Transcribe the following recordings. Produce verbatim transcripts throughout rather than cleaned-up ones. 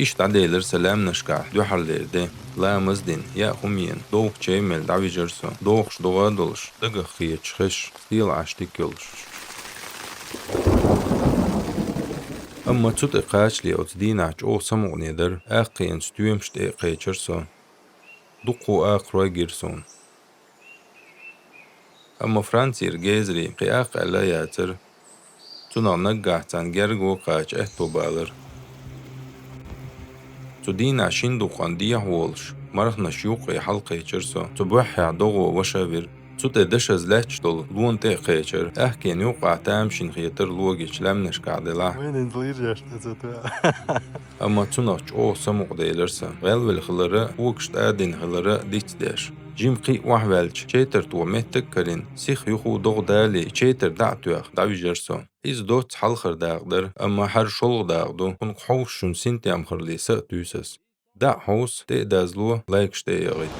Иштта дӀаделира со лаьмнашкахь дуьххьарлера де. Ламаз а дина, яа хӀума а йина, довха чай мелла дӀавижира со. Дохуш догӀа а долуш, дагах хеташ хезаш, стелахьаш дика йолуш. Амма цу тӀе кхачале оцу дийнахь чӀогӀа самукъане дара, аккхийна стоьмаш тӀе а кхечира со. Дуккха а акхарой гира суна. Амма Францера гезарий кхин аккха аьлла а яцара. Цунах наггахь царна герга кхача аьтто балара. Цу дийнахь шина дукъана дехьа волуш, марханаш юккъе хьалакхечира со. Цу буьххьехь догӀо ваша вира. Цу тӀе дашаза лаьтташ долу лона тӀе а кхечира. Аьхкенан юккъехь тамашийна хетара логичу лаьмнашкахь делахь. Вайн хӀинца лийржаш тӀе ца тоьа. Амма цунах чӀогӀа самукъаделира сан. ГӀелвелла хилара, когаш тӀадина хилара дицдеш. Жима кхин а охьаваьлча, четарто меттиг а карийна, сиха юха догӀа далий, четар дӀа а тоьхна, дӀавижира со. Иза доцца хьалхара дакъа дара, амма хӀара шолгӀа дакъа ду, хӀунда хьовсуш шуна синтем харле са а туьйсу ас. ДӀа а хьовса, тӀе а дазло, лайкаш тӀе а ягӀийта.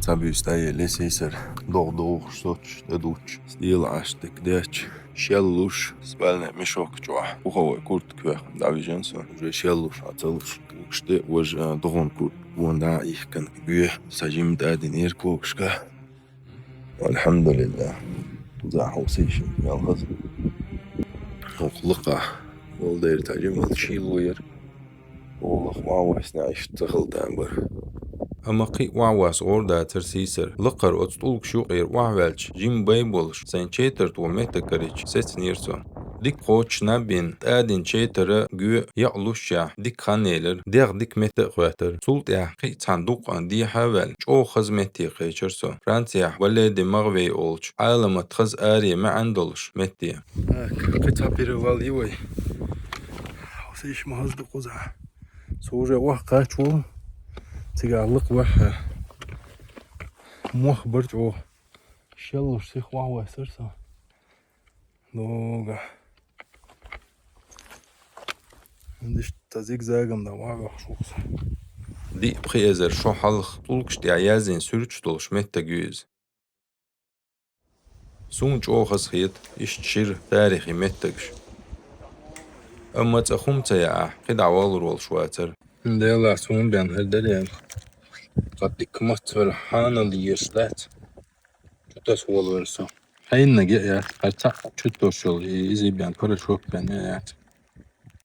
Цхьа буьйса дӀаелла сийсара, догӀа довхуш соцуш, тӀедуттуш, стелахьаш дика детташ, шеллуш, спальный мешок чохь, пуховой куртка хьоькхна дӀавижина со, уже шеллуш, хьан ца луш, угаш тӀе а важа, а, догӀан куртка гонна дӀа а ихкина, гоьхь, сан жимма тӀадинера когашка. Алхьамдулиллах. Кхузахь хьовсийша, ялхаза. ХӀокху лакхахь волдайра цхьа жималла шийло яра. Олах охьаваснехь иштта ца хала там бара. Амма кхин а охьавас гӀора дацара сийсара. Лакхара оцу тӀулгаш юкъера охьаваьлча, жимма бай болуш, сайн четарто меттиг карийча, сецнера со. Дика кхочуш наб йина, тӀадина четара гоь якъ лушчехь, дика хан елира, дегӀ дика метта а хоьттара. Цул тӀаьхьа кхин а цхьана дуккха а дехьа а ваьлла, чӀогӀа хаза метте кхечира со. Францехь Вале де Магвей олучу Ӏаламат хаза аре маьӀна долуш метте. Так, кхин цхьа пирвал ю вай. Хьовсийша ма хаза ду кхузахь. Со уже охьа кхача волу. Цигахь лакха ваьхьа. Мох бара чӀогӀа. Шеллуш сиха охьаваьссара со. Лога. Иштта зигзагом дан вагӀахь шух. Диъ пхи эзар шо хьалха тӀулгаш тӀехь яздина суьрташ долуш меттиг ю иза. Суна чӀогӀа хазахета иштта шира тарихи меттигаш. Амма цкъа хӀума ца яахь, кхидӀа валур волуш вацара. Делахь суна бен хӀара дерриг. Ткъа дика мац вара хьанал еш дац. Чу таса волавелла со. Хьайнаг яц, хӀара цхьаъ чу тосуш йолу, и изий бен, порошок бен яц.